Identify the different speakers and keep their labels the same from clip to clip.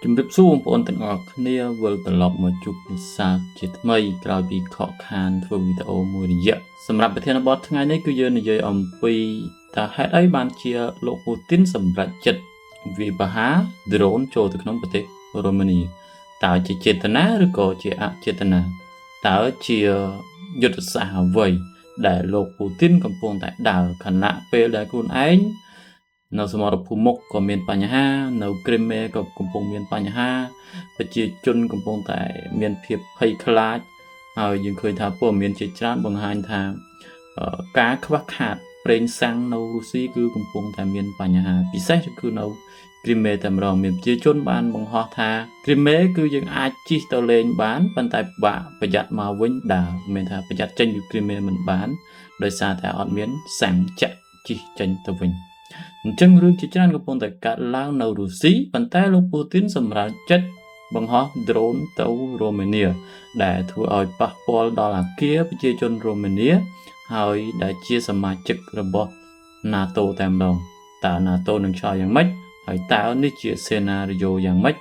Speaker 1: ជំរាបសួរបងប្អូនទាំងអស់គ្នាវិលត្រឡប់មកជួបពិសាជាថ្មីក្រោយពីខកខានធ្វើវីដេអូមួយរយៈសម្រាប់ប្រធានបទថ្ងៃនេះគឺយើងនិយាយអំពីតើហេតុអីបានជាលោកពូទីនសម្រេចចិត្តវាយប្រហារដ្រូនចូលទៅក្នុងប្រទេសរូម៉ានីតើជាចេតនាឬក៏ជាអចេតនាតើជាយុទ្ធសាស្ត្រអ្វីដែលលោកពូទីនកំពុងតែដើរខណៈពេលដែលខ្លួនឯង នៅសមរភូមិមុខក៏មានបញ្ហា នៅគ្រីមេក៏កំពុងមានបញ្ហាប្រជាជនកំពុងតែមានភាពភ័យខ្លាចហើយយើងឃើញថាព័ត៌មានជាច្រើនបង្ហាញថាការខ្វះខាតប្រេងសាំងនៅរុស្ស៊ីគឺកំពុងតែមានបញ្ហាពិសេសគឺនៅគ្រីមេតែម្ដងមានប្រជាជនបានបង្ហោះថាគ្រីមេគឺយើងអាចជិះទៅលេងបានប៉ុន្តែពិបាកប្រយ័ត្នមកវិញដើរមានថាប្រយ័ត្នចេញពីគ្រីមេមិនបានដោយសារតែអត់មានសាំងចាក់ជិះចេញទៅវិញ អញ្ចឹងរឿងជាច្រើនកំពុងតែកើតឡើងនៅរុស្ស៊ីប៉ុន្តែលោកពូទីនសម្រេចចិត្តបង្ហោះដ្រូនទៅរូម៉ានីដែលធ្វើឲ្យប៉ះពាល់ដល់អាគារប្រជាជនរូម៉ានីហើយដែលជាសមាជិករបស់ NATO តែម្ដងតើ NATO នឹងឆ្លើយយ៉ាងម៉េចហើយតើនេះជាសេណារីយ៉ូយ៉ាងម៉េច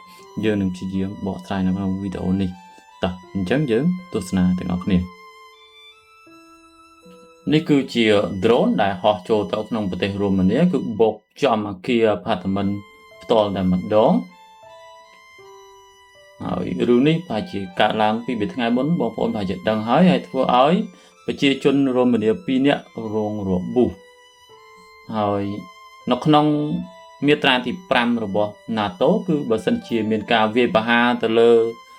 Speaker 1: យើងនឹងព្យាយាមបកស្រាយនៅក្នុងវីដេអូនេះតោះអញ្ចឹងយើងទស្សនាទាំងអស់គ្នា នេះគឺជា drone ដែលហោះចូលទៅក្នុងប្រទេសរូម៉ានីគឺបុកចំអគារ apartment ផ្ទាល់តែម្ដងហើយរឿងនេះប្រហែលជាកើតឡើងពីពីថ្ងៃមុនបងប្អូនប្រហែលជាដឹងហើយហើយធ្វើឲ្យប្រជាជនរូម៉ានី2នាក់រងរបួសហើយនៅក្នុងមាត្រាទី5របស់ NATO គឺបើសិនជាមានការវាយប្រហារទៅលើ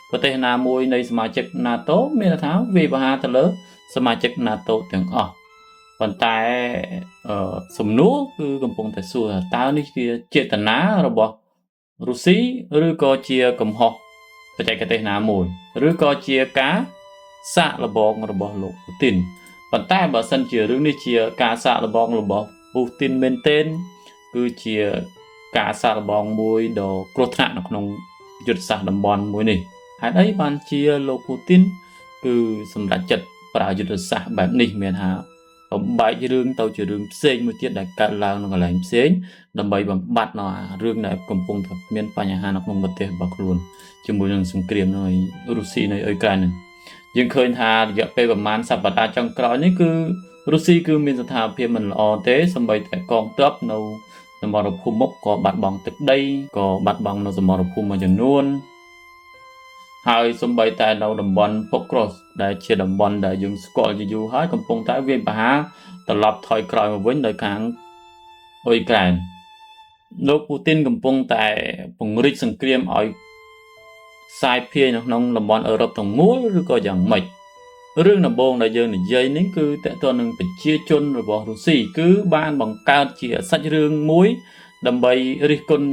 Speaker 1: ប្រទេសណាមួយនៃសមាជិក NATO មានន័យថាវាយប្រហារទៅលើសមាជិក NATO ទាំងអស់ប៉ុន្តែសំណួរគឺកំពុងតែសួរថាតើនេះជាចេតនារបស់រុស្ស៊ីឬក៏ជាកំហុសបច្ចេកទេសណាមួយឬក៏ជាការសាកល្បងរបស់លោកពូទីនប៉ុន្តែបើសិនជារឿងនេះជាការសាកល្បងរបស់ពូទីនមែនទែនគឺជាការសាកល្បងមួយដ៏គ្រោះថ្នាក់នៅក្នុងយុទ្ធសាស្ត្រតំបន់មួយនេះហេតុអីបានជាលោកពូទីនគឺសម្រេចចិត្តប្រើយុទ្ធសាស្ត្របែបនេះមានថាបំបែករឿងទៅជារឿងផ្សេងមួយទៀតដែលកើតឡើងនៅកន្លែងផ្សេងដើម្បីបំបត្តិនៅអារឿងដែលកំពុងតែមានបញ្ហានៅក្នុងប្រទេសរបស់ខ្លួនជាមួយនឹងសង្គ្រាមនៅរុស្ស៊ីនៅអ៊ុយក្រែនហ្នឹងយើងឃើញថារយៈពេលប្រហែលសប្តាហ៍ចុងក្រោយនេះគឺរុស្ស៊ីគឺមានស្ថានភាពមិនល្អទេសូម្បីតែកងទ័ពនៅសមរភូមិមុខក៏បាត់បង់ទឹកដីក៏បាត់បង់នៅសមរភូមិមួយចំនួនហើយសូម្បីតែនៅតំបន់ Pokrovsk ដែលជាតំបន់ដែលយើងស្គាល់ជាយូរហើយកំពុងតែវាយប្រហារត្រឡប់ថយក្រោយមកវិញដោយខាងអ៊ុយក្រែនលោកពូទីនកំពុងតែពង្រីកសង្គ្រាមឲ្យសាយភាយនៅក្នុងតំបន់អឺរ៉ុបទាំងមូលឬក៏យ៉ាងម៉េចរឿងដំបូងដែលយើងនិយាយនេះគឺតកតនឹងប្រជាជនរបស់រុស្ស៊ីគឺបានបង្កើតជាសាច់រឿងមួយដើម្បីរិះគន់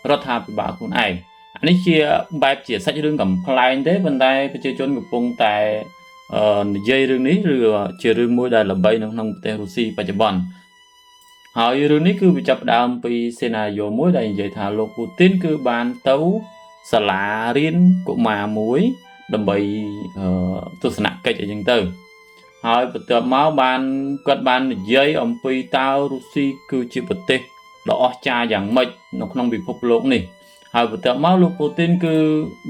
Speaker 1: រដ្ឋាភិបាលខ្លួនឯងអានេះជាបែបជាសាច់រឿងកំប្លែងទេប៉ុន្តែប្រជាជនកំពុងតែនិយាយរឿងនេះឬជារឿងមួយដែលល្បីនៅក្នុងប្រទេសរុស្ស៊ីបច្ចុប្បន្នហើយរឿងនេះគឺវាចាប់ផ្ដើមពីសេណារីយ៉ូមួយដែលនិយាយថាលោកពូទីនគឺបានទៅសាលារៀនកុមារមួយដើម្បីទស្សនកិច្ចអីចឹងទៅហើយបន្ទាប់មកបានគាត់បាននិយាយអំពីតើរុស្ស៊ីគឺជាប្រទេសដ៏អស្ចារ្យយ៉ាងម៉េចនៅក្នុងពិភពលោកនេះហើយបន្ទាប់មកលោកពូទីនគឺ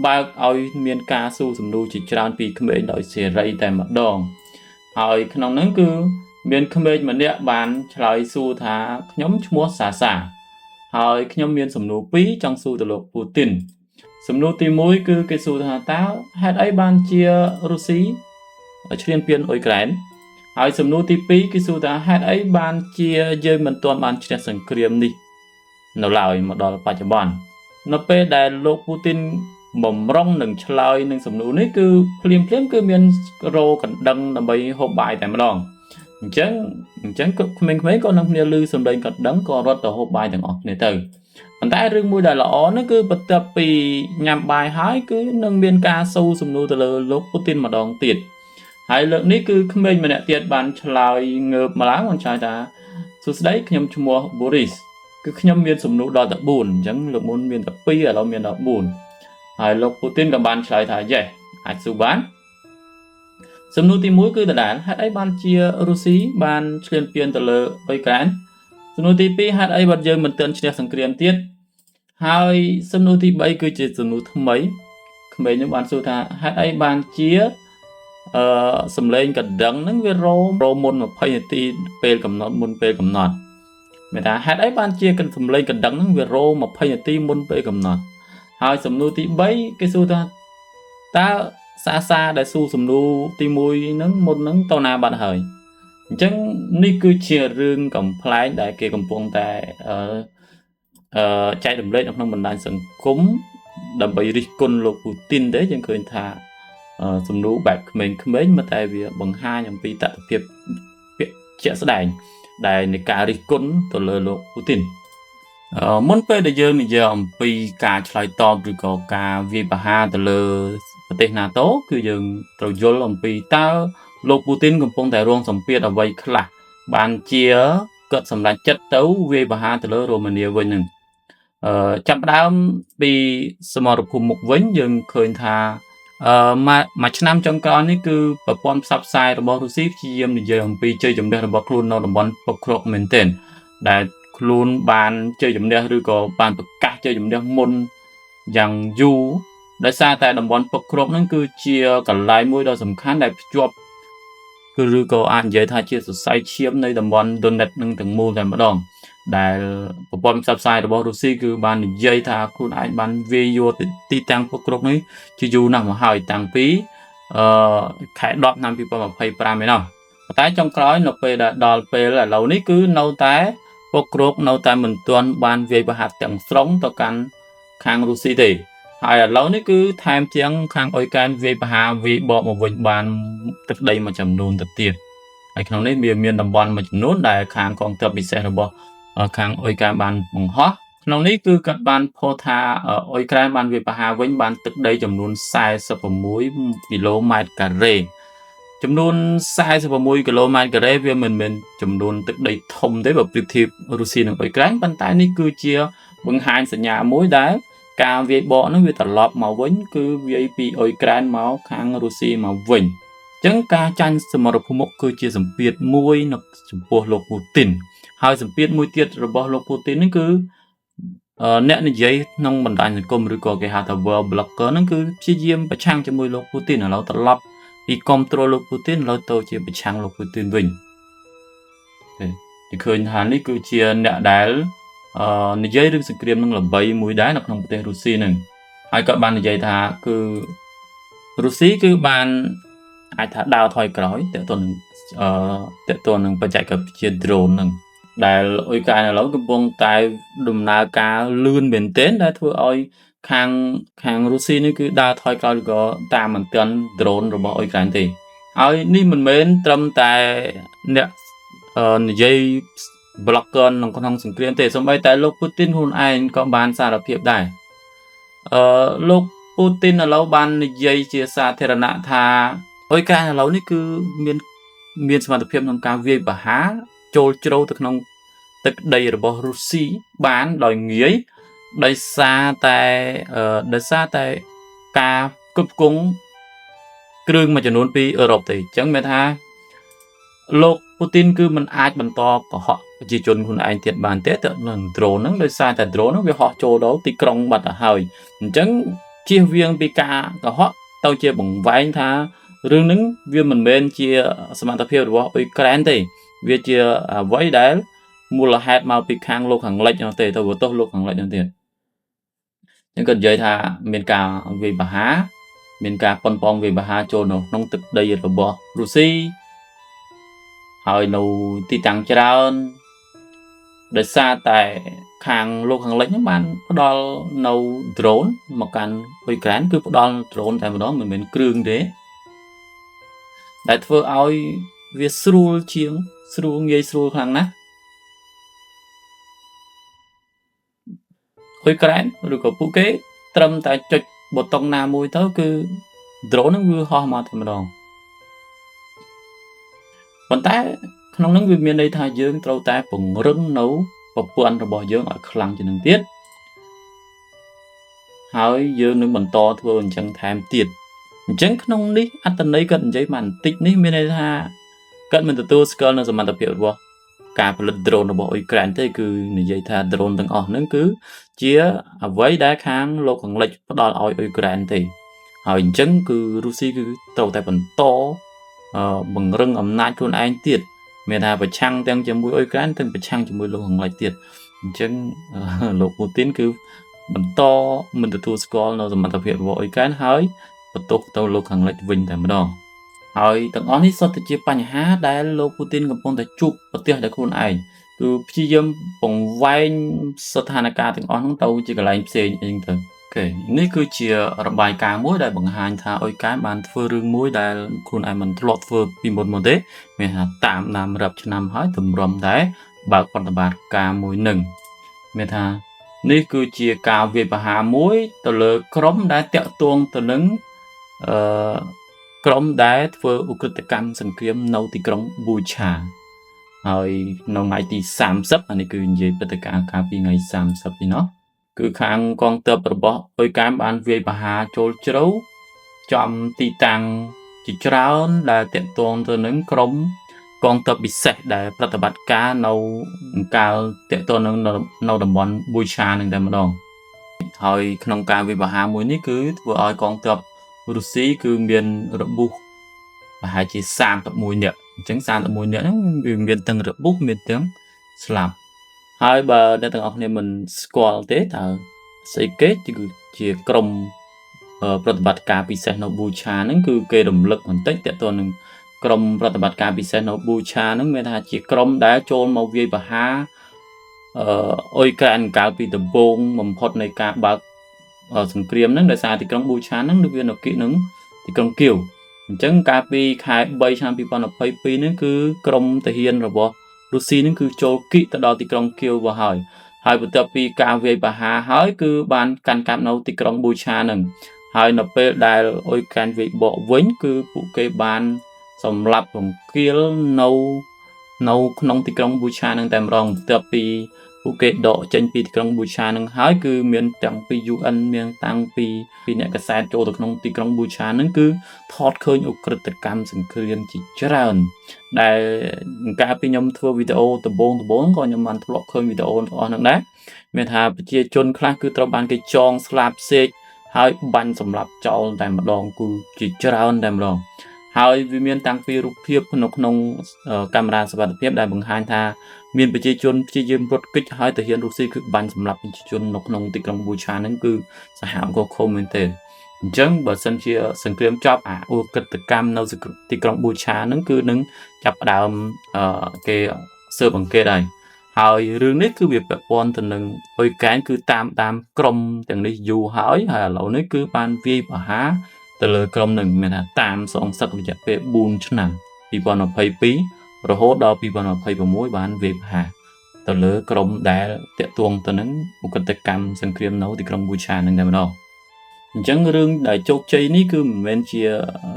Speaker 1: បើកឲ្យមានការសួរសំណួរជាច្រើនពីក្មេងដោយសេរីតែម្ដងហើយក្នុងហ្នឹងគឺមានក្មេងម្នាក់បានឆ្លើយសួរថាខ្ញុំឈ្មោះសាសាហើយខ្ញុំមានសំណួរពីរចង់សួរទៅលោកពូទីនសំណួរទី1គឺគេសួរថាតើហេតុអីបានជារុស្ស៊ីឈ្លានពានអ៊ុយក្រែនហើយសំណួរទី2គេសួរថាហេតុអីបានជាយើងមិនទាន់បានឈ្នះសង្គ្រាមនេះនៅឡើយមកដល់បច្ចុប្បន្ននៅពេលដែលលោកពូទីនបំរុងនឹងឆ្លើយនឹងសំណួរនេះគឺភ្លាមភ្លាមគឺមានរោកណ្ដឹងដើម្បីហូបបាយតែម្ដងអញ្ចឹងអញ្ចឹងក្មេងៗក៏នឹងគ្នាឮសំឡេងកណ្ដឹងក៏រត់ទៅហូបបាយទាំងអស់គ្នាទៅប៉ុន្តែរឿងមួយដែលល្អនោះគឺបន្ទាប់ពីញ៉ាំបាយហើយគឺនឹងមានការសួរសំណួរទៅលើលោកពូទីនម្ដងទៀតហើយលើកនេះគឺក្មេងម្នាក់ទៀតបានឆ្លើយងើបមកឡើងបានឆ្លើយថាសួស្តីខ្ញុំឈ្មោះ Boris គឺខ្ញុំមានសំណួរដល់តែ4អញ្ចឹងលើកមុនមានតែ2ឥឡូវមានដល់4ហើយលោកពូទីនក៏បានឆ្លើយថា Yes អាចសួរបានសំណួរទី1គឺដដែលហេតុអីបានជារុស្ស៊ីបានឈ្លានពានទៅលើអ៊ុយក្រែនសំណួរទី2ហេតុអីបានយើងមិនទាន់ឈ្នះសង្គ្រាមទៀត ហើយសំណួរទី3គឺជាសំណួរថ្មីក្មេងនឹងបានសួរថាហេតុអីបានជាសំឡេងកណ្ដឹងហ្នឹងវារោមមុន20នាទីពេលកំណត់មុនពេលកំណត់មានថាហេតុអីបានជាសំឡេងកណ្ដឹងហ្នឹងវារោម20នាទីមុនពេលកំណត់ហើយសំណួរទី3គេសួរថាតើសាសាដែលសួរសំណួរទី1ហ្នឹងមុនហ្នឹងទៅណាបាត់ហើយអញ្ចឹងនេះគឺជារឿងកំប្លែងដែលគេកំពុងតែចែករំលែកនៅក្នុងបណ្ដាញសង្គមដើម្បីរិះគន់លោកពូទីនទេយើងឃើញថាសំណួរបែបក្មេងៗមកតែវាបង្ហាញអំពីតថភាពជាក់ស្ដែងដែលនៃការរិះគន់ទៅលើលោកពូទីនមុនពេលដែលយើងនិយាយអំពីការឆ្លើយតបឬក៏ការវាយប្រហារទៅលើប្រទេស NATO គឺយើងត្រូវយល់អំពីតើលោកពូទីនកំពុងតែរងសម្ពាធអ្វីខ្លះបានជាគាត់សម្រេចចិត្តទៅវាយប្រហារទៅលើរូម៉ានីវិញនឹងចាប់ផ្ដើមពីសមរភូមិមុខវិញយើងឃើញថាមួយឆ្នាំចុងក្រោយនេះគឺប្រព័ន្ធផ្សព្វផ្សាយរបស់រុស្ស៊ីព្យាយាមនិយាយអំពីជ័យជំនះរបស់ខ្លួននៅតំបន់ពុកក្រកមែនទែនដែលខ្លួនបានជ័យជំនះឬក៏បានប្រកាសជ័យជំនះមុនយ៉ាងយូរដោយសារតែតំបន់ពុកក្រកហ្នឹងគឺជាកន្លែងមួយដ៏សំខាន់ដែលភ្ជាប់គឺឬក៏អាចនិយាយថាជាសរសៃឈាមនៃតំបន់ Donetsk នឹងទាំងមូលតែម្ដងដែលប្រព័ន្ធផ្សព្វផ្សាយរបស់រុស្ស៊ីគឺបាននិយាយថាខ្លួនឯងបានវាយយកទីតាំងពុកក្រកនេះជាយូរណាស់មកហើយតាំងពីខែ10ឆ្នាំ2025ឯណោះប៉ុន្តែចុងក្រោយនៅពេលដែលដល់ពេលឥឡូវនេះគឺនៅតែពុកក្រកនៅតែមិនទាន់បានវាយប្រហារទាំងស្រុងទៅកាន់ខាងរុស្ស៊ីទេហើយឥឡូវនេះគឺថែមទាំងខាងអ៊ុយក្រែនវាយប្រហារវាយបកមកវិញបានទឹកដីមួយចំនួនទៅទៀតហើយក្នុងនេះវាមានតំបន់មួយចំនួនដែលខាងកងទ័ពពិសេសរបស់ខាងអ៊ុយក្រែនបានបង្ហោះក្នុងនេះគឺគាត់បានផុសថាអ៊ុយក្រែនបានវាយប្រហារវិញបានទឹកដីចំនួន46គីឡូម៉ែត្រការ៉េចំនួន46គីឡូម៉ែត្រការ៉េវាមិនមែនចំនួនទឹកដីធំទេបើប្រៀបធៀបរុស្ស៊ីនិងអ៊ុយក្រែនប៉ុន្តែនេះគឺជាបង្ហាញសញ្ញាមួយដែលការវាយបកនោះវាត្រឡប់មកវិញគឺវាយពីអ៊ុយក្រែនមកខាងរុស្ស៊ីមកវិញអញ្ចឹងការចាញ់សមរភូមិមុខគឺជាសម្ពាធមួយនៅចំពោះលោកពូទីនហើយសម្ពាធមួយទៀតរបស់លោកពូទីននេះគឺអ្នកនិយាយក្នុងបណ្ដាញសង្គមឬក៏គេហៅថា world blogger ហ្នឹងគឺព្យាយាមប្រឆាំងជាមួយលោកពូទីនឥឡូវត្រឡប់ពីគ្រប់គ្រងលោកពូទីនឥឡូវទៅជាប្រឆាំងលោកពូទីនវិញគេឃើញថានេះគឺជាអ្នកដែលនិយាយរឿងសង្គ្រាមនឹងល្បីមួយដែរនៅក្នុងប្រទេសរុស្ស៊ីហ្នឹងហើយគាត់បាននិយាយថាគឺរុស្ស៊ីគឺបានអាចថាដើរថយក្រោយទាក់ទងនឹងបច្ចេកវិទ្យា drone ហ្នឹងដែលអ៊ុយក្រែនឥឡូវកំពុងតែដំណើរការលឿនមែនទែនដែលធ្វើឲ្យខាងរុស្ស៊ីនេះគឺដើរថយក្រោយឬក៏តាមមិនទាន់ drone របស់អ៊ុយក្រែនទេហើយនេះមិនមែនត្រឹមតែអ្នកនិយាយ blogger នៅក្នុងសង្គ្រាមទេសូម្បីតែលោកពូទីនខ្លួនឯងក៏បានសារភាពដែរលោកពូទីនឥឡូវបាននិយាយជាសាធារណៈថាអ៊ុយក្រែនឥឡូវនេះគឺមានសមត្ថភាពក្នុងការវាយប្រហារចូលជ្រៅទៅក្នុងទឹកដីរបស់រុស្ស៊ីបានដោយងាយដោយសារតែការគ្រប់គ្រងគ្រឿងមួយចំនួនពីអឺរ៉ុបទេអញ្ចឹងមានថាលោកពូទីនគឺមិនអាចបន្តកុហកប្រជាជនខ្លួនឯងទៀតបានទេទៅនឹង drone ហ្នឹងដោយសារតែ drone ហ្នឹងវាហោះចូលដល់ទីក្រុងបាត់ទៅហើយអញ្ចឹងជៀសវាងពីការកុហកទៅជាបង្វែងថារឿងហ្នឹងវាមិនមែនជាសមត្ថភាពរបស់អ៊ុយក្រែនទេវាជាអ្វីដែលមូលហេតុមកពីខាងលោកខាងលិចនោះទេទៅទោសលោកខាងលិចនោះទៀតអញ្ចឹងគាត់និយាយថាមានការវាយប្រហារមានការប៉ុនប៉ងវាយប្រហារចូលនៅក្នុងទឹកដីរបស់រុស្ស៊ីហើយនៅទីតាំងច្រើនដោយសារតែខាងលោកខាងលិចហ្នឹងបានផ្ដល់នៅ drone មកកាន់អ៊ុយក្រែនគឺផ្ដល់ drone តែម្ដងមិនមែនគ្រឿងទេដែលធ្វើឲ្យវាស្រួលជាងស្រួលងាយស្រួលខ្លាំងណាស់អ៊ុយក្រែនឬក៏ពួកគេត្រឹមតែចុចប៊ូតុងណាមួយទៅគឺ drone ហ្នឹងវាហោះមកតែម្ដងប៉ុន្តែក្នុងហ្នឹងវាមានន័យថាយើងត្រូវតែពង្រឹងនៅប្រព័ន្ធរបស់យើងឲ្យខ្លាំងជាងនឹងទៀតហើយយើងនឹងបន្តធ្វើអញ្ចឹងថែមទៀតអញ្ចឹងក្នុងនេះអត្ថន័យគាត់និយាយមកបន្តិចនេះមានន័យថាគាត់មិនទទួលស្គាល់នៅសមត្ថភាពរបស់ ការផលិត drone របស់អ៊ុយក្រែនទេគឺនិយាយថា drone ទាំងអស់ហ្នឹងគឺជាអ្វីដែលខាងលោកខាងលិចផ្ដល់ឲ្យអ៊ុយក្រែនទេហើយអញ្ចឹងគឺរុស្ស៊ីគឺត្រូវតែបន្តបង្រឹងអំណាចខ្លួនឯងទៀតមានថាប្រឆាំងទាំងជាមួយអ៊ុយក្រែនទាំងប្រឆាំងជាមួយលោកខាងលិចទៀតអញ្ចឹងលោកពូទីនគឺបន្តមិនទទួលស្គាល់នៅសមត្ថភាពរបស់អ៊ុយក្រែនហើយបន្ទោសទៅលោកខាងលិចវិញតែម្ដងហើយទាំងអស់នេះសុទ្ធតែជាបញ្ហាដែលលោកពូទីនកំពុងតែជួបប្រទះដោយខ្លួនឯងគឺព្យាយាមបង្វែងស្ថានភាពទាំងអស់ហ្នឹងទៅជាកន្លែងផ្សេងអីចឹងទៅOK នេះគឺជារបាយការណ៍មួយដែលបង្ហាញថាអ៊ុយក្រែនបានធ្វើរឿងមួយដែលខ្លួនឯងមិនធ្លាប់ធ្វើពីមុនមកទេមានថាតាមដានរាប់ឆ្នាំហើយទម្រាំតែបើកប្រតិបត្តិការមួយនឹងមានថានេះគឺជាការវាយប្រហារមួយទៅលើក្រុមដែលតាក់ទងទៅនឹងអឺក្រុមដែលធ្វើឧក្រិដ្ឋកម្មសង្គ្រាមនៅទីក្រុងប៊ូឆាហើយនៅថ្ងៃទី30អានេះគឺនិយាយព្រឹត្តិការណ៍កាលពីថ្ងៃ30នេះណោះគឺខាងកងទ័ពរបស់អ៊ុយក្រែនបានវាយប្រហារចូលជ្រៅចំទីតាំងជាច្រើនដែលតាក់ទងទៅនឹងក្រុមកងទ័ពពិសេសដែលប្រតិបត្តិការនៅកាលតាក់ទងនឹងនៅតំបន់ប៊ូឆានឹងតែម្ដងហើយក្នុងការវាយប្រហារមួយនេះគឺធ្វើឲ្យកងទ័ពរុស្ស៊ីគឺមានរបួសប្រហែលជា31នាក់អញ្ចឹង31នាក់ហ្នឹងវាមានទាំងរបួសមានទាំងស្លាប់ហើយបើអ្នកទាំងអស់គ្នាមិនស្គាល់ទេតើស្អីគេគឺជាក្រុមប្រតិបត្តិការពិសេសនៅប៊ូឆាហ្នឹងគឺគេរំលឹកបន្តិចតទៅនឹងក្រុមប្រតិបត្តិការពិសេសនៅប៊ូឆាហ្នឹងមានថាជាក្រុមដែលចូលមកវាយប្រហារអ៊ុយក្រែនកាលពីដំបូងបំផុតនៃការបើកសង្គ្រាមហ្នឹងដោយសារទីក្រុងប៊ូឆាហ្នឹងវានៅគៀកនឹងទីក្រុងគៀវអញ្ចឹងកាលពីខែ3ឆ្នាំ2022ហ្នឹងគឺក្រុមទាហានរបស់រុស្ស៊ីហ្នឹងគឺចូលគៀកទៅដល់ទីក្រុងគៀវមកហើយហើយបន្ទាប់ពីការវាយប្រហារហើយគឺបានកាន់កាប់នៅទីក្រុងប៊ូឆាហ្នឹងហើយនៅពេលដែលអ៊ុយក្រែនវាយបកវិញគឺពួកគេបានសម្លាប់រង្គាលនៅក្នុងទីក្រុងប៊ូឆានឹងតែម្ដងបន្ទាប់ពីពួកគេដកចេញពីទីក្រុងប៊ូឆានឹងហើយគឺមានទាំងពី UN មានតាំងពីអ្នកកាសែតចូលទៅក្នុងទីក្រុងប៊ូឆានឹងគឺថតឃើញឧក្រិដ្ឋកម្មសង្គ្រាមជាច្រើនដែលកាលពីខ្ញុំធ្វើវីដេអូដំបូងៗក៏ខ្ញុំបានធ្លាប់ឃើញវីដេអូទាំងអស់ហ្នឹងដែរមានថាប្រជាជនខ្លះគឺត្រូវបានគេចងស្លាបសេកហើយបាញ់សម្លាប់ចោលតែម្ដងគឺជាច្រើនតែម្ដងហើយវាមានតាំងពីរូបភាពនៅក្នុងកាមេរ៉ាសុវត្ថិភាពដែលបង្ហាញថាមានប្រជាជនព្យាយាមរត់គេចហើយទាហានរុស្ស៊ីគឺបាញ់សម្លាប់ប្រជាជននៅក្នុងទីក្រុងប៊ូឆាហ្នឹងគឺសាហាវកខុំមែនទែនអញ្ចឹងបើសិនជាសង្គ្រាមចប់អាឧក្រិដ្ឋកម្មនៅទីក្រុងប៊ូឆាហ្នឹងគឺនឹងចាប់ផ្ដើមគេស៊ើបអង្កេតហើយហើយរឿងនេះគឺវាពាក់ព័ន្ធទៅនឹងអ៊ុយក្រែនគឺតាមតាមក្រុមទាំងនេះយូរហើយហើយឥឡូវនេះគឺបានវាយប្រហារទៅលើក្រុមនឹងមានថាតាមសងសឹករយៈពេល4ឆ្នាំ2022រហូតដល់2026បានវាយប្រហារទៅលើក្រុមដែលតាក់ទងទៅនឹងឧក្រិដ្ឋកម្មសង្គ្រាមនៅទីក្រុងប៊ូឆានឹងតែម្ដងអញ្ចឹងរឿងដែលជោគជ័យនេះគឺមិនមែនជា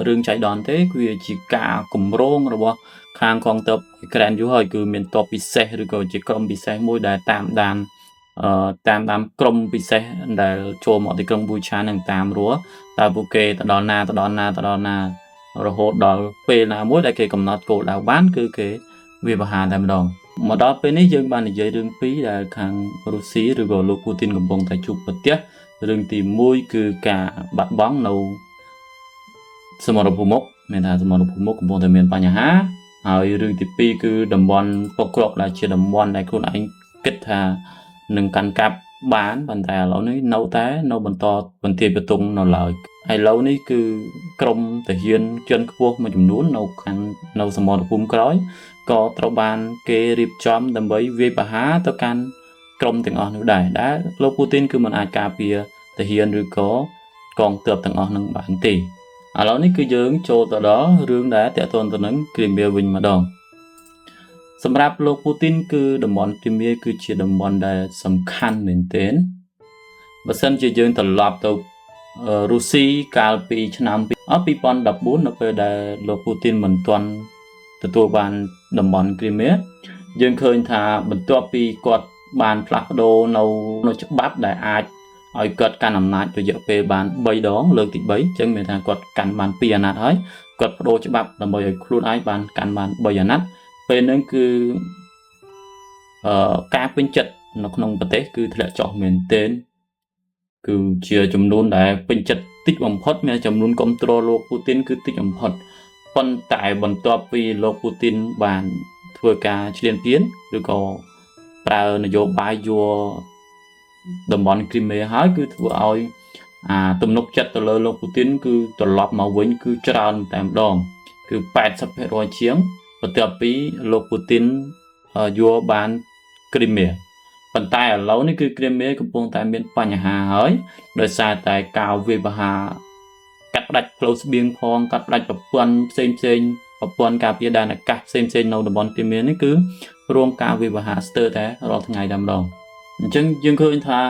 Speaker 1: រឿងចៃដន្យទេគឺជាការគម្រោងរបស់ខាងកងទ័ពអ៊ុយក្រែនយូរហើយគឺមានទ័ពពិសេសឬក៏ជាក្រុមពិសេសមួយដែលតាមដានតាមតាមក្រុមពិសេសដែលចូលមកទីក្រុងប៊ូឆានឹងតាមរស់តើពួកគេទៅដល់ណាទៅដល់ណាទៅដល់ណារហូតដល់ពេលណាមួយដែលគេកំណត់គោលដៅបានគឺគេវាយប្រហារតែម្ដងមកដល់ពេលនេះយើងបាននិយាយរឿងពីរដែលខាងរុស្ស៊ីឬក៏លោកពូទីនកំពុងតែជួបប្រទះរឿងទី1គឺការបាត់បង់នៅសមរភូមិមុខមានថាសមរភូមិមុខកំពុងតែមានបញ្ហាហើយរឿងទី2គឺតំបន់ពកក្របដែលជាតំបន់ដែលខ្លួនឯងគិតថានឹងកាន់កាប់បានប៉ុន្តែឥឡូវនេះនៅតែនៅបន្តបន្ទាយបន្ទង់នៅឡើយឥឡូវនេះគឺក្រមទាហានជាន់ខ្ពស់មួយចំនួននៅខាងនៅសមរភូមិក្រោយក៏ត្រូវបានគេរៀបចំដើម្បីវាយប្រហារទៅកាន់ក្រុមទាំងអស់នោះដែរដែលលោកពូទីនគឺមិនអាចការពារទាហានឬក៏កងទ័ពទាំងអស់នឹងបានទេឥឡូវនេះគឺយើងចូលទៅដល់រឿងដែលតាក់ទងទៅនឹងគ្រីមៀវិញម្ដងសម្រាប់លោកពូទីនគឺតំបន់គ្រីមៀគឺជាតំបន់ដែលសំខាន់មែនទែនបើសិនជាយើងត្រឡប់ទៅរុស្ស៊ីកាលពីឆ្នាំ2014នៅពេលដែលលោកពូទីនមិនទាន់ទទួលបានតំបន់គ្រីមៀយើងឃើញថាបន្ទាប់ពីគាត់បានផ្លាស់ប្ដូរនៅច្បាប់ដែលអាចឲ្យគាត់កាន់អំណាចរយៈពេលបាន3ដងលើកទី3អញ្ចឹងមានថាគាត់កាន់បាន2អាណត្តិហើយគាត់ប្ដូរច្បាប់ដើម្បីឲ្យខ្លួនឯងបានកាន់បាន3អាណត្តិពេលហ្នឹងគឺ ការពេញចិត្តនៅក្នុងប្រទេសគឺធ្លាក់ចុះមែនទែនគឺជាចំនួនដែលពេញចិត្តតិចបំផុតមានចំនួនគ្រប់គ្រងលោកពូទីនគឺតិចបំផុតប៉ុន្តែបន្ទាប់ពីលោកពូទីនបានធ្វើការឈ្លានពានឬក៏ប្រើនយោបាយយកតំបន់គ្រីមេហើយគឺធ្វើឲ្យអាទំនុកចិត្តទៅលើលោកពូទីនគឺត្រឡប់មកវិញគឺច្រើនតែម្ដងគឺ80%ជាងបន្ទាប់ពីលោកពូទីនយកបានគ្រីមេប៉ុន្តែឥឡូវនេះគឺគ្រីមេកំពុងតែមានបញ្ហាហើយដោយសារតែការវាយប្រហារកាត់ផ្ដាច់ផ្លូវស្បៀងផងកាត់ផ្ដាច់ប្រព័ន្ធផ្សេងផ្សេងប្រព័ន្ធការពារដែនអាកាសផ្សេងផ្សេងនៅតំបន់គ្រីមេនេះគឺរងការវាយប្រហារស្ទើរតែរាល់ថ្ងៃតែម្ដងអញ្ចឹងយើងឃើញថា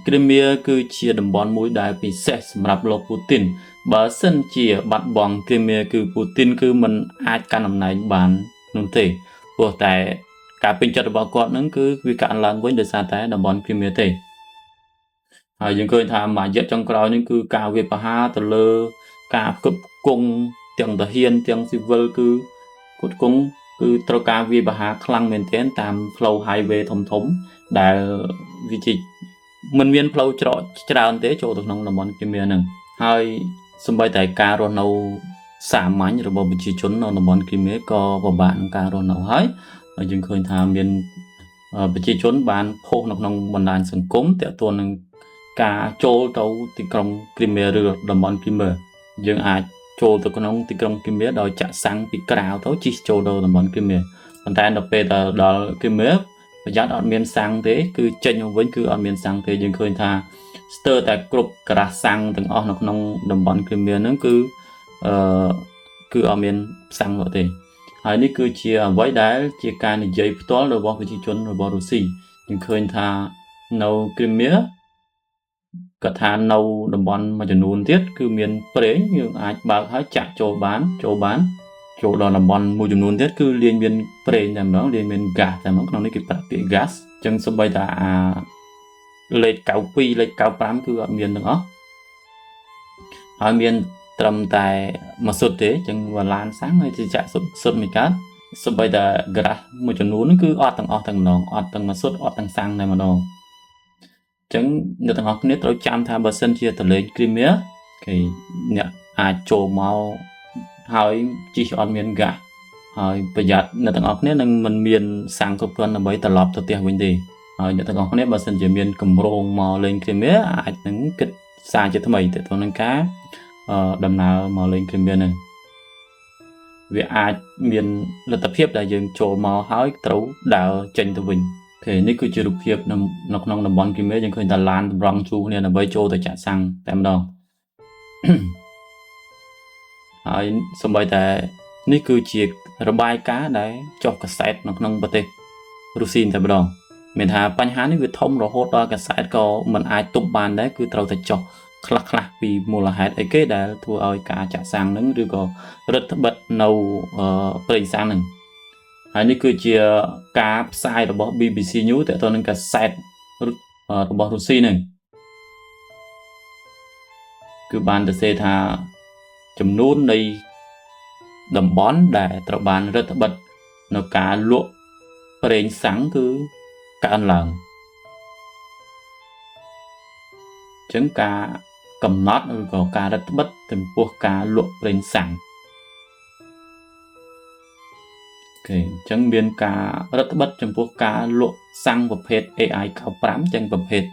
Speaker 1: គ្រីមៀគឺជាតំបន់មួយដែលពិសេសសម្រាប់លោកពូទីនបើសិនជាបាត់បង់គ្រីមៀគឺពូទីនគឺមិនអាចកាន់អំណាចបាននោះទេព្រោះតែការពេញចិត្តរបស់គាត់នឹងគឺវាកើនឡើងវិញដោយសារតែតំបន់គ្រីមៀទេហើយយើងឃើញថាមួយរយៈចុងក្រោយនេះគឺការវាយប្រហារទៅលើការផ្គត់ផ្គង់ទាំងទាហានទាំងស៊ីវិលគឺផ្គត់ផ្គង់គឺត្រូវការវាយប្រហារខ្លាំងមែនទែនតាមផ្លូវ highway ធំធំដែលវាជាមិនមានផ្លូវច្រកច្រើនទេចូលទៅក្នុងតំបន់គ្រីមៀហ្នឹងហើយសម្បីតែការរស់នៅសាមញ្ញរបស់ប្រជាជននៅតំបន់គ្រីមៀក៏ពិបាកក្នុងការរស់នៅហើយយើងឃើញថាមានប្រជាជនបានផុសនៅក្នុងបណ្ដាញសង្គមទាក់ទងនឹងការចូលទៅទីក្រុងគ្រីមៀឬតំបន់គ្រីមៀយើងអាចចូលទៅក្នុងទីក្រុងគ្រីមៀដោយចាក់សាំងពីក្រៅទៅជិះចូលទៅតំបន់គ្រីមៀប៉ុន្តែដល់ពេលទៅដល់គ្រីមៀប្រយ័ត្នអត់មានសាំងទេគឺចេញមកវិញគឺអត់មានសាំងទេយើងឃើញថាស្ទើរតែគ្រប់ក្រាស់សាំងទាំងអស់នៅក្នុងតំបន់គ្រីមៀហ្នឹងគឺអឺគឺអត់មានសាំងទេហើយនេះគឺជាអ្វីដែលជាការនិយាយផ្ទាល់របស់ប្រជាជនរបស់រុស្ស៊ីយើងឃើញថានៅគ្រីមៀគាត់ថានៅតំបន់មួយចំនួនទៀតគឺមានប្រេងយើងអាចបើកហើយចាក់ចូលបានចូលបានចូលដល់តំបន់មួយចំនួនទៀតគឺលាញមានប្រេងតែម្ដងលាញមានហ្គាសតែម្ដងក្នុងនេះគេប្រើពាក្យ gas អញ្ចឹងសូម្បីតែអាលេខ92លេខ95គឺអត់មានទាំងអស់ហើយមានត្រឹមតែមួយសុទ្ធទេអញ្ចឹងវឡានសាំងហើយចាក់សុទ្ធសុទ្ធមិនកើតសូម្បីតែក្រាស់មួយចំនួនគឺអត់ទាំងអស់ទាំងម្ដងអត់ទាំងមួយសុទ្ធអត់ទាំងសាំងតែម្ដងអញ្ចឹងអ្នកទាំងអស់គ្នាត្រូវចាំថាបើសិនជាតលេងគ្រីមៀគេអ្នកអាចចូលមកហើយជិះអត់មានហ្គាសហើយប្រយ័ត្នអ្នកទាំងអស់គ្នានឹងមិនមានសាំងគ្រប់គ្រាន់ដើម្បីត្រឡប់ទៅផ្ទះវិញទេហើយអ្នកទាំងអស់គ្នាបើសិនជាមានកម្រងមកលេងគ្រីមៀអាចនឹងគិតសារជាថ្មីទៅទៅនឹងការដំណើរមកលេងគ្រីមៀហ្នឹងវាអាចមានលទ្ធភាពដែលយើងចូលមកហើយត្រូវដើរចេញទៅវិញអូខេនេះគឺជារូបភាពនៅក្នុងតំបន់គ្រីមៀយើងឃើញតែឡានតម្រង់ជួរគ្នាដើម្បីចូលទៅចាក់សាំងតែម្ដងហើយសម្បីតែនេះគឺជារបាយការណ៍ដែលចុះកាសែតនៅក្នុងប្រទេសរុស្ស៊ីតែម្ដងមានថាបញ្ហានេះវាធំរហូតដល់កាសែតក៏មិនអាចទប់បានដែរគឺត្រូវតែចុះខ្លះខ្លះពីមូលហេតុអីគេដែលធ្វើឲ្យការចាក់សាំងនឹងឬក៏រឹតបន្តឹងនៅប្រេងសាំងនឹងហើយនេះគឺជាការផ្សាយរបស់ BBC News ទាក់ទងនឹងកាសែតរបស់រុស្ស៊ីនឹងគឺបានទៅសេថាចំនួននៃតំបន់ដែលត្រូវបានរឹតបន្តឹងនៅការលក់ប្រេងសាំងគឺកើនឡើងអញ្ចឹងការកំណត់ឬក៏ការរឹតបន្តឹងចំពោះការលក់ប្រេងសាំងអូខេអញ្ចឹងមានការរឹតបន្តឹងចំពោះការលក់សាំងប្រភេទ AI 95ចឹងប្រភេទ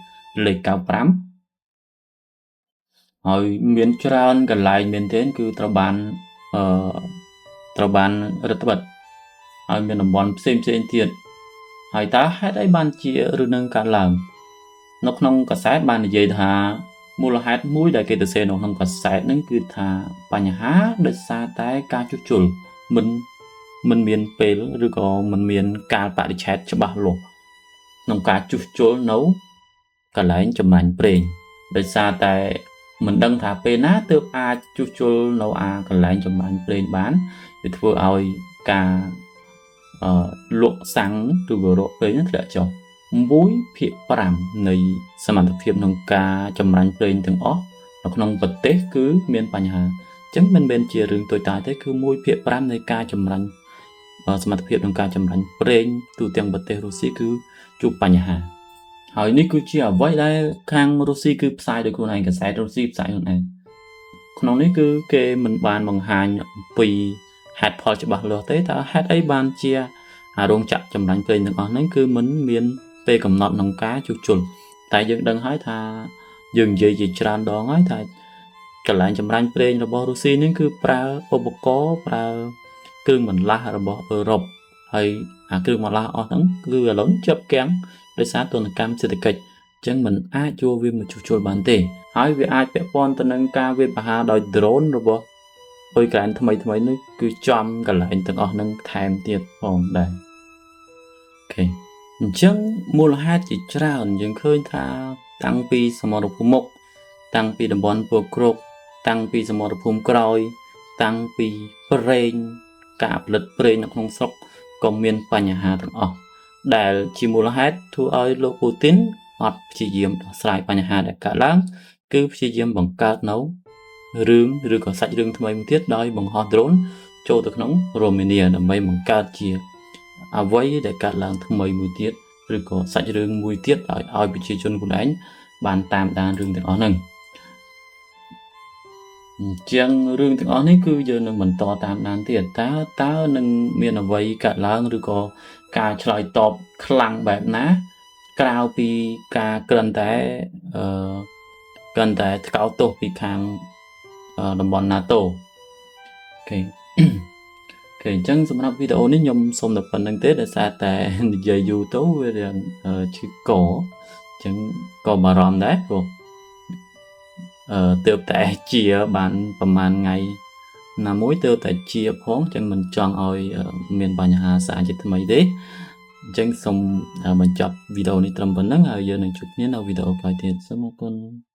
Speaker 1: លេខ95ហើយមានច្រើនកន្លែងមែនទែនគឺត្រូវបានអឺត្រូវបានរឹតបន្តឹងហើយមានតំបន់ផ្សេងផ្សេងទៀតហើយតើហេតុអីបានជារឿងនឹងកើតឡើងនៅក្នុងកាសែតបាននិយាយថាមូលហេតុមួយដែលគេទៅសេនៅក្នុងកាសែតហ្នឹងគឺថាបញ្ហាដោយសារតែការជួសជុលមិនមានពេលឬក៏មិនមានកាលបរិច្ឆេទច្បាស់លាស់ក្នុងការជួសជុលនៅកន្លែងចម្រាញ់ប្រេងដោយសារតែមិនដឹងថាពេលណាទើបអាចជួសជុលនៅអាកន្លែងចម្រាញ់ប្រេងបានវាធ្វើឲ្យការលក់សាំងឬក៏រកប្រេងធ្លាក់ចុះ1/5នៃសមត្ថភាពក្នុងការចម្រាញ់ប្រេងទាំងអស់នៅក្នុងប្រទេសគឺមានបញ្ហាអញ្ចឹងមិនមែនជារឿងតូចតាចទេគឺ1/5នៃការចម្រាញ់សមត្ថភាពក្នុងការចម្រាញ់ប្រេងទូទាំងប្រទេសរុស្ស៊ីគឺ ជួបបញ្ហាហើយនេះគឺជាអ្វីដែលខាងរុស្ស៊ីគឺផ្សាយដោយខ្លួនឯងកាសែតរុស្ស៊ីផ្សាយខ្លួនឯងក្នុងនេះគឺគេមិនបានបង្ហាញអំពីហេតុផលច្បាស់លាស់ទេតើហេតុអីបានជាអារោងចក្រចម្រាញ់ប្រេងទាំងអស់ហ្នឹងគឺមិនមានពេលកំណត់ក្នុងការជួសជុលតែយើងដឹងហើយថាយើងនិយាយជាច្រើនដងហើយថាកន្លែងចម្រាញ់ប្រេងរបស់រុស្ស៊ីនេះគឺប្រើឧបករណ៍ប្រើគ្រឿងបន្លាស់របស់អឺរ៉ុបហើយអាគ្រឿងបន្លាស់អស់ហ្នឹងគឺឥឡូវជាប់គាំងដោយសារទណ្ឌកម្មសេដ្ឋកិច្ចអញ្ចឹងมันអាចយកវាមកជួសជុលបានទេហើយវាអាចពាក់ព័ន្ធទៅនឹងការវាយប្រហារដោយ drone របស់អ៊ុយក្រែនថ្មីថ្មីនេះគឺចំកន្លែងទាំងអស់ហ្នឹងថែមទៀតផងដែរ OK អញ្ចឹងមូលហេតុជាច្រើនយើងឃើញថាតាំងពីសមរភូមិមុខតាំងពីតំបន់ពកគ្រកតាំងពីសមរភូមិក្រោយ តាំងពីប្រេងការផលិតប្រេងនៅក្នុងស្រុកក៏មានបញ្ហាទាំងអស់ដែលជាមូលហេតុធ្វើឲ្យលោកពូទីនអត់ព្យាយាមដោះស្រាយបញ្ហាដែលកើតឡើងគឺព្យាយាមបង្កើតនៅរឿងឬក៏សាច់រឿងថ្មីមួយទៀតដោយបង្ហោះដ្រូនចូលទៅក្នុងរ៉ូម៉ានីដើម្បីបង្កើតជាអ្វីដែលកើតឡើងថ្មីមួយទៀតឬក៏សាច់រឿងមួយទៀតឲ្យឲ្យប្រជាជនខ្លួនឯងបានតាមដានរឿងទាំងអស់ហ្នឹងអញ្ចឹងរឿងទាំងអស់នេះគឺយើងនឹងបន្តតាមដានទៀតតើតើនឹងមានអ្វីកើតឡើងឬក៏ការឆ្លើយតបខ្លាំងបែបណា ក្រៅពីការគ្រាន់តែអឺគ្រាន់តែថ្កោលទោសពីខាងតំបន់ NATO OK OK អញ្ចឹងសម្រាប់វីដេអូនេះខ្ញុំសូមតែប៉ុណ្ណឹងទេដោយសារតែនិយាយយូរទៅវារៀងឈឺកអញ្ចឹងក៏បារម្ភដែរព្រោះអឺទើបតែជាបានប្រហែលថ្ងៃណាមួយទើបតែជាផងអញ្ចឹងមិនចង់ឲ្យមានបញ្ហាសាជាថ្មីទេអញ្ចឹងសូមបញ្ចប់វីដេអូនេះត្រឹមប៉ុណ្ណឹងហើយយើងនឹងជួបគ្នានៅវីដេអូក្រោយទៀតសូមអរគុណ។